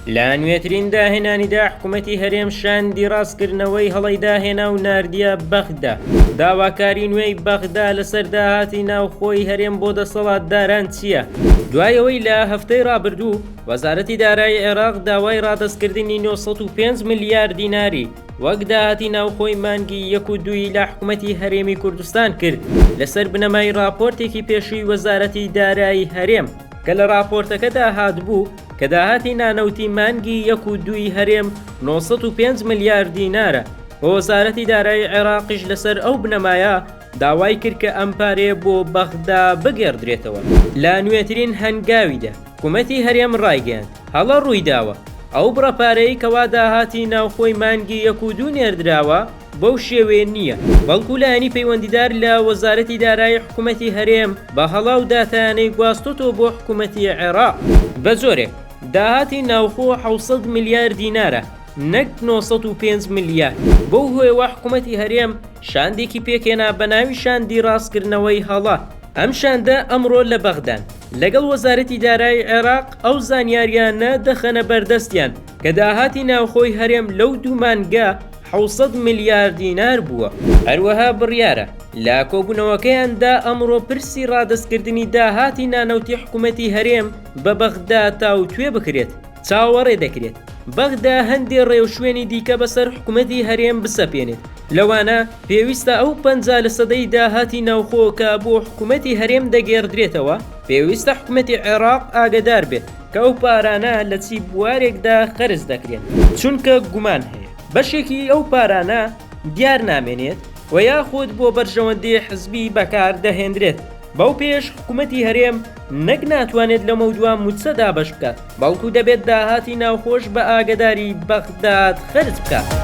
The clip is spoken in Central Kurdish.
لە نوێترین داهێنانیدا حکومەتی هەرێم شاندی ڕاستکردنەوەی هەڵەی داهێنا و ناردیە بەغدا. داواکاری نوێی بەغدا لەسەر داهاتی ناوخۆی هەرێم بۆ دەسەڵاتداران چییە؟ دوای ئەوەی لە هەفتەی ڕابردوو وەزارەتی دارایی عێراق داوای ڕادەستکردنی 905 ملیار دیناری وەک داهاتی ناوخۆی مانگی یەک و دووی لە حکومەتی هەرێمی کوردستان کرد لەسەر بنەمای ڕاپۆرتێکی پێشووی وەزارەتی دارایی هەرێم کە لە ڕاپۆرتەکەدا هاتبوو کە داهاتی نانەوتی مانگی یەک و دووی هەرێم 905 ملیار دینارە و وەزارەتی دارایی عێراقیش لەسەر ئەو بنەمایە داوای کرد کە ئەم پارەیە بۆ بەغدا بگێڕدرێتەوە. لە نوێترین هەنگاویدا حکومەتی هەرێم ڕایگەیاند، هەڵە ڕوویداوە، ئەو بڕە پارەی کەوا داهاتی ناوخۆی مانگی یەک و دوو نێردراوە بەو شێوەیە نییە، بەڵکو لایەنی پەیوەندیدار لە وەزارەتی دارایی حکومەتی هەرێم بە هەڵە ئەو داتایانەی گواستۆتەوە بۆ حکومەتی عێراق. بەجۆرێک داهاتی ناوخۆ 700 ملیار دینارە نەک 905 ملیار، بەو هۆیەوە حکومەتی هەرێم شاندێکی پێکهێنا بەناوی شاندی ڕاستکردنەوەی هەڵە، ئەم شاندە ئەمڕۆ لە بەغدان لەگەڵ وەزارەتی دارایی عێراق ئەو زانیاریانە دەخەنە بەردەستیان کە داهاتی ناوخۆی هەرێم لەو دوو مانگە 700 ملیار دینار بووە. هەروەها بڕیارە لە کۆبوونەوەکەیاندا ئەمڕۆ پرسی ڕادەستکردنی داهاتی نانەوتی حکومەتی هەرێم بە بەغدا تاوتوێ بکرێت. چاوەڕێ دەکرێت بەغدا هەندێ ڕێوشوێنی دیکە بەسەر حکومەتی هەرێم بسەپێنێت، لەوانە پێویستە ئەو 50 لەسەدەی داهاتی ناوخۆ کە بۆ حکومەتی هەرێم دەگێڕدرێتەوە، پێویستە حکومەتی عێراق ئاگەدار بێت کە ئەو پارانە لە چی بوارێکدا خەرج دەکرێن، چونکە گومان هەیە بەشێکی ئەو پارانە دیار نامێنێت و یاخود بۆ بەرژەوەندی حزبی بەکار دەهێندرێت. بەو پێیەش حکومەتی هەرێم نەک ناتوانێت لەمەودوا موچە دابەش بکات، بەڵکو دەبێت داهاتی ناوخۆش بە ئاگەداری بەغداد خەرج بکات.